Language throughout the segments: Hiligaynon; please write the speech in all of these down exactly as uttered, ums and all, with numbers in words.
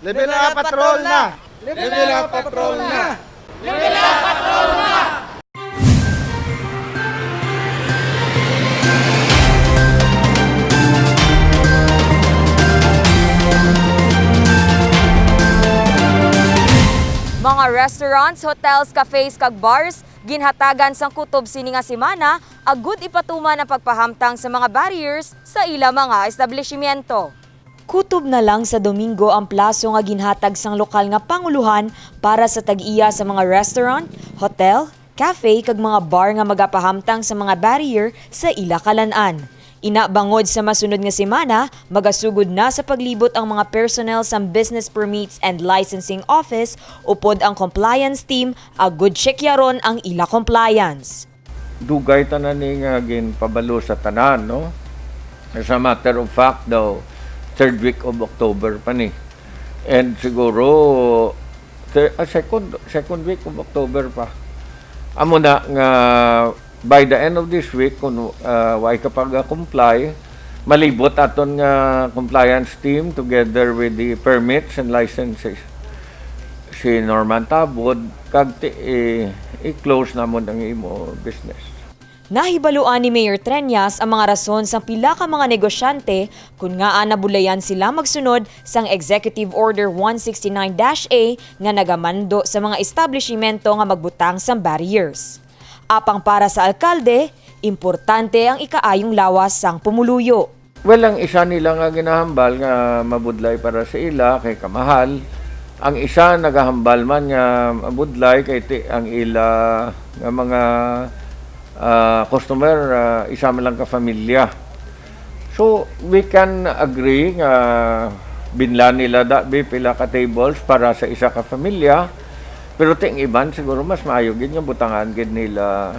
Level up, patrol na! Level up, patrol na! Mga restaurants, hotels, cafes, kag bars ginhatagan sang kutob sini nga semana agud ipatuman ang pagpahamtang sa mga barriers sa ila mga establishimento. Kutob na lang sa Domingo ang plaso nga ginhatag sang lokal nga pangulohan para sa tag-iya sa mga restaurant, hotel, cafe kag mga bar nga magapahamtang sa mga barrier sa ila kalan-an. Ina, bangod sa masunod nga semana, magasugod na sa paglibot ang mga personnel sang Business Permits and Licensing Office upod ang compliance team agud tsekyaron ang ila compliance. Dugay tanan ni nga ginpabalo sa tanan, no? As a matter of fact daw, third week of October pa ni. And siguro, thir- ah, second, second week of October pa. Amo na nga, by the end of this week, kung uh, way ka pag-comply, malibot aton nga compliance team together with the permits and licenses. Si Norman Tabod, kag ti- i- i-close namon ang imo business. Nahibaluan ni Mayor Treñas ang mga rason sang pila ka mga negosyante kon ngaa nabudlayan sila magsunod sang Executive Order one sixty-nine dash A nga nagamando sa mga establishimento nga magbutang sang barriers. Apang para sa alkalde, importante ang ikaayong lawas sang pumuluyo. Well, ang isa nila nga ginahambal nga mabudlay para sa ila kay kamahal. Ang isa nagahambal man nga mabudlay kay ti ang ila nga mga ah, customer, ah, isa man lang ka familia. So, we can agree nga binlan nila dabi pila ka tables para sa isa ka familia, pero ti ang iban siguro mas maayo gid nga butangan gid nila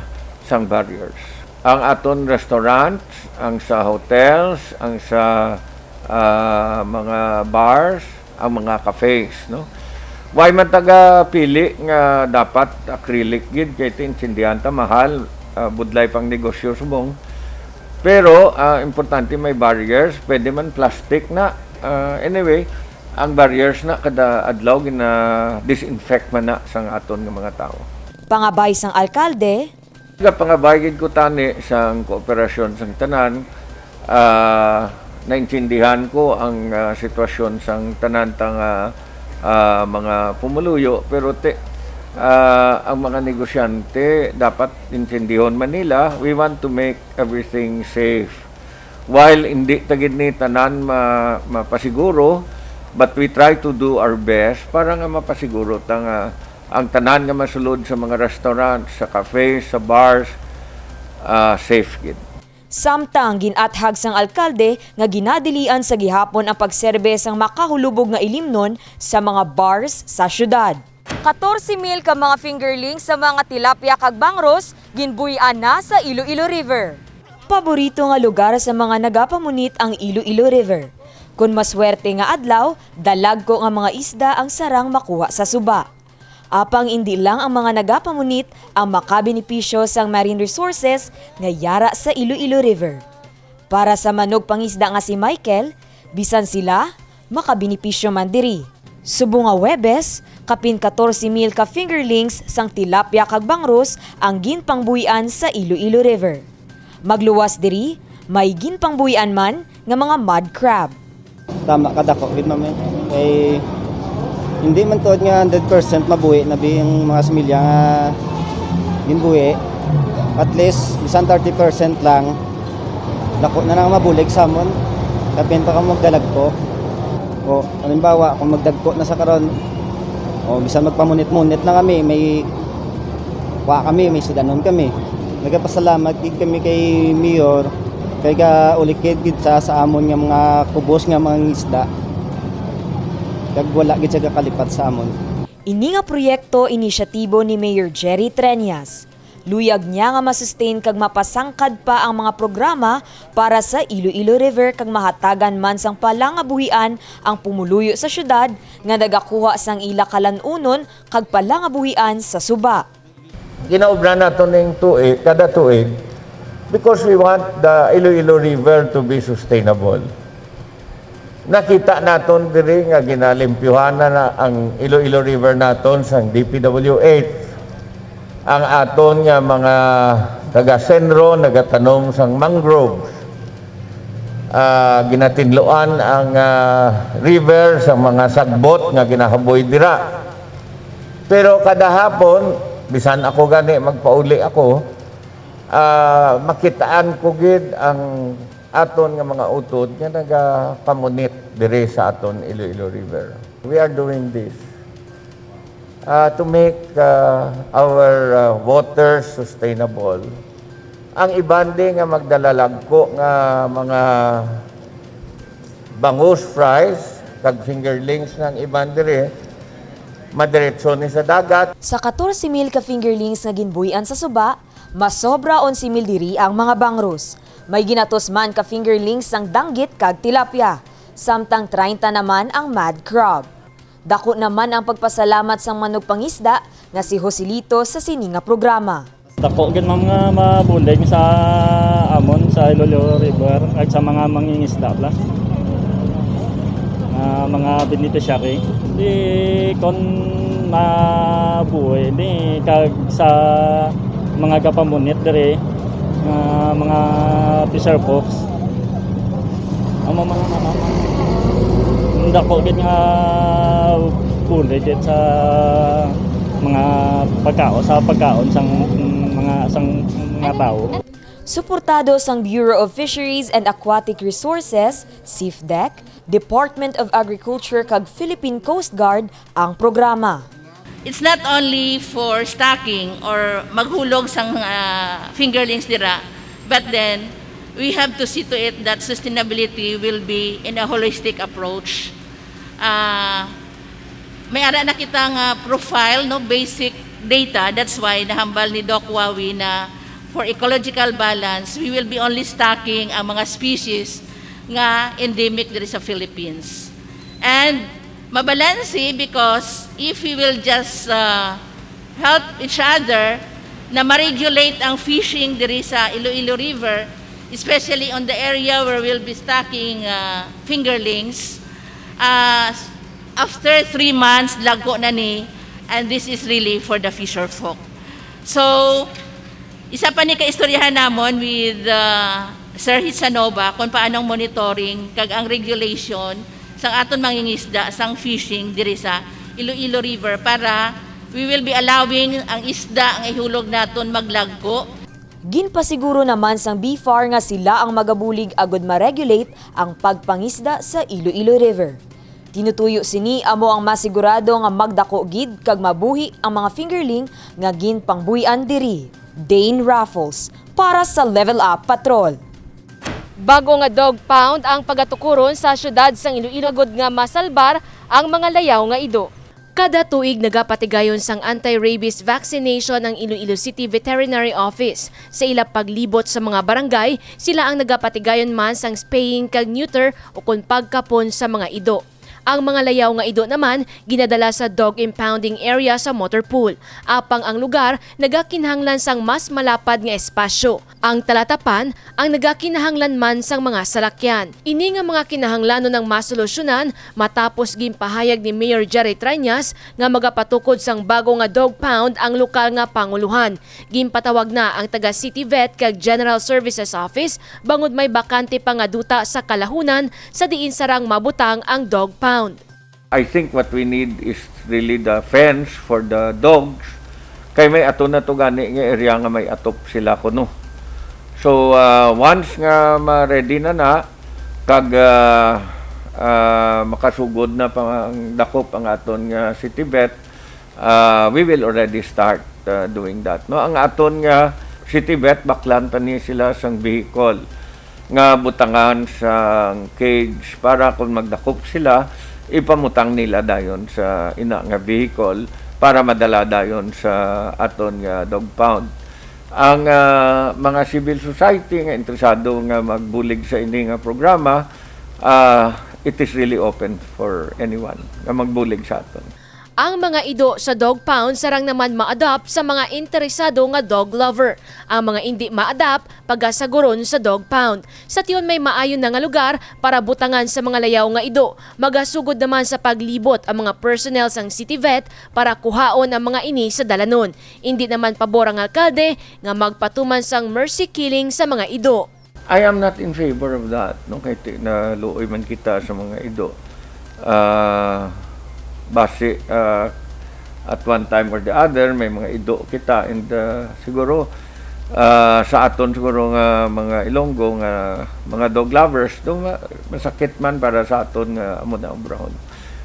sang barriers. Ang aton restaurants, ang sa hotels, ang sa ah, mga bars, ang mga cafes, no? Why man taga pili nga dapat acrylic gid kay ti intindihan ta mahal, ah, budlay pang negosyo subong. Pero ah, importante may barriers, pwede man plastic na. Ah, anyway, ang barriers na kada adlaw gina-disinfect man na sang aton nga mga tawo. Pangabay sang alkalde, Nagapangabay gid ko tani sang kooperasyon sang tanan. Ah, naintindihan ko ang ah, sitwasyon sang tanan ta nga ah, mga pumuluyo, pero ti, ah, ang mga negosyante dapat intindihon man nila, we want to make everything safe. While hindi ta gid ni tanan ma- mapasiguro, but we try to do our best para nga mapasiguro ta nga ang tanan nga masulod sa mga restaurant, sa cafe, sa bars, ah, safe gid. Samtang gin-athag sang alkalde nga ginadilian sa gihapon ang pagserbe sang makahulubog nga ilimnon sa mga bars sa syudad. Katorse mil ka mga fingerlings sa mga tilapia kag bangros ginbuy-an na sa Iloilo River. Paborito nga lugar sa mga nagapamunit ang Iloilo River. Kon maswerte nga adlaw, dalagko nga mga isda ang sarang makuha sa suba. Apang indi lang ang mga nagapamunit ang makabenepisyo sang marine resources nga yara sa Iloilo River. Para sa manugpangisda nga si Michael, bisan sila makabenepisyo man diri. Subong nga Huwebes, kapin katorse mil ka fingerlings sang tilapia kag bangros ang ginpangbuy-an sa Iloilo River. Magluwas diri, may ginpangbuy-an man nga mga mud crab. Tama ka, dako gid, ma'am, eh. Kay hindi man tuod nga hundred percent mabuhi na bi ang mga similya nga ginbuhi. At least bisan thirty percent lang, dako na nang mabulig sa amon. Kapin pa kamo magdalagko. O, halimbawa, kung magdagko na sa karon, o bisan magpamunit-munit na kami, may kuha kami, may sudanon kami. Nagapasalamat gid kami kay Mayor kay gaulikid gid sa sa amon nga mga kubos nga mga isda. Kag wala gid siya gakalipat sa amon. Ini nga proyekto inisyatibo ni Mayor Jerry Treñas. Luyag niya nga ma-sustain kag mapasangkad pa ang mga programa para sa Iloilo River kag mahatagan man sang palangabuhian ang pumuluyo sa syudad nga nagakuha sang ila kalan-unon kag palangabuhian sa suba. Ginaobra nato ning tuig, kada tuig, because we want the Iloilo River to be sustainable. Nakita naton diri nga ginalimpyuhan na, na ang Iloilo River naton sang D P W H. Ang aton nga mga taga Senro nagatanom sang mangrove. Ah, ginatinluan ang, ah, river sa mga sagbot nga ginahaboy dira. Pero kada hapon, bisan ako gani magpauli ako, ah, makitaan ko gid ang aton nga mga utod nga nagapamunit diri sa aton Iloilo River. We are doing this, ah, to make, ah, our, ah, water sustainable. Ang iban di nga magdalalagko nga mga bangus fries kag fingerlings nga ang iban diri, madiretso ni sa dagat. Sa katorse mil ka fingerlings nga ginbuy-an sa suba, masobra onse mil diri ang mga bangus. May ginatos man ka fingerlings sang danggit kag tilapia, samtang treinta naman ang mad crab. Dako naman ang pagpasalamat sang manugpangisda nga si Joselito sa sini nga programa. Dako gid, ma'am, nga mabulig sa amon sa Iloilo River kag sa mga mangingisda bala, nga mga beneficiary. Di kon mabuhi ni kag sa mga gapamunit diri nga mga fisher folks. Amo man ang, ano, ang dako gid nga bulig gid sa mga pagkaon, sa pagkaon sang mga, sang mga tawo. Suportado sang Bureau of Fisheries and Aquatic Resources, SIFDEC, Department of Agriculture kag Philippine Coast Guard ang programa. It's not only for stocking or maghulog sang, ah, fingerlings dira, but then we have to see to it that sustainability will be in a holistic approach. Ah, may ara na kita nga profile, no, basic data. That's why nahambal ni Doc Wawi na for ecological balance, we will be only stocking ang mga species nga endemic diri sa Philippines. And mabalanse, because if we will just, uh, help each other na ma-regulate ang fishing diri sa Iloilo River, especially on the area where we'll be stocking, uh, fingerlings, uh, after three months, lagko na ni, and this is really for the fisher folk. So, isa pa ni kaistoryahan namon with, uh, Sir Hitsanova kung paano ang monitoring kag ang regulation sang aton mangingisda sang fishing diri sa Iloilo River para we will be allowing ang isda nga ihulog naton maglagko. Ginpasiguro naman sang BFAR nga sila ang magabulig agud ma-regulate ang pagpangisda sa Iloilo River. Tinutuyo sini amo ang masigurado nga magdako gid kag mabuhi ang mga fingerling nga ginpangbuy-an diri. Dane Raffles para sa Level Up Patrol. Bago nga dog pound ang pagatukuron sa siyudad sang Iloilo agud nga masalbar ang mga layaw nga ido. Kada tuig nagapatigayon sang anti-rabies vaccination ang Iloilo City Veterinary Office. Sa ila paglibot sa mga barangay, sila ang nagapatigayon man sang spaying kag neuter ukon pagkapon sa mga ido. Ang mga layaw nga ido naman ginadala sa dog impounding area sa motor pool, apang ang lugar nagakinahanglan sang mas malapad nga espasyo. Ang talatapan ang nagakinahanglan man sang mga salakyan. Ini nga mga kinahanglanon ang masolusyonan matapos ginpahayag ni Mayor Jerry Treñas nga magapatukod sang bago nga dog pound ang lokal nga panguluhan. Ginpatawag na ang taga City Vet kag General Services Office bangod may bakante pa nga duta sa kalahunan sa diin sarang mabutang ang dog pound. I think what we need is really the fence for the dogs. Kay may ato na to gani nga area nga may atop sila kuno. So, ah, once nga ma-ready na na, kag, ah, ah, makasugod na pangdakop ang aton nga City Vet, ah, we will already start, ah, doing that, no? Ang aton nga City Vet, baklan ta ni sila sang vehicle nga butangan sang cage para kung magdakop sila, ipamutang nila dayon sa ina nga vehicle para madala dayon sa aton nga dog pound. Ang, ah, mga civil society nga interesado nga magbulig sa ini nga programa, ah, it is really open for anyone nga magbulig sa aton. Ang mga ido sa dog pound sarang naman ma-adopt sa mga interesado nga dog lover. Ang mga indi ma-adopt, pagasaguron sa dog pound. Sa tion may maayo na nga lugar para butangan sa mga layaw nga ido. Magasugod naman sa paglibot ang mga personnel sang City Vet para kuhaon ang mga ini sa dalanon. Indi naman pabor ang alkalde nga magpatuman sang mercy killing sa mga ido. I am not in favor of that, no? Kay ti-, naluoy man kita sa mga ido. Ah, basi, ah, at one time or the other, may mga ido kita. And, ah, siguro, ah, sa aton siguro nga mga Ilonggo, nga mga dog lovers, do nga masakit man para sa aton nga amo na obrahon.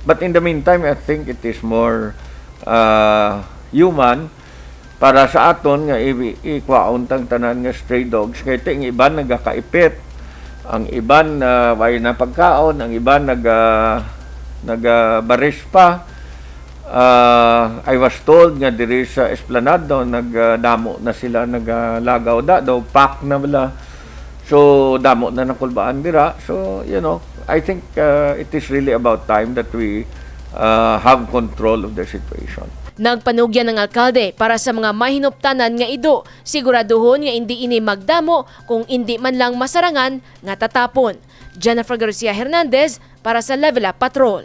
But in the meantime, I think it is more, ah, human para sa aton nga i-, ikwaon tang tanan nga stray dogs, kay ti ang iban nagakaipit, ang iban, ah, way na pagkaon, ang iban naga-, nagabaris pa. Ah, I was told nga diri sa Esplanade daw nagdamo na sila, nagalagaw da daw, pack na bala. So, damo na nakulbaan dira. So, you know, I think, uh, it is really about time that we, uh, have control of the situation. Nagpanugyan ang alkalde para sa mga mahinuptanan nga ido, siguraduhon nga indi ini magdamo kung indi man lang masarangan nga tatapon. Jennifer Garcia Hernandez para sa Level Up Patrol.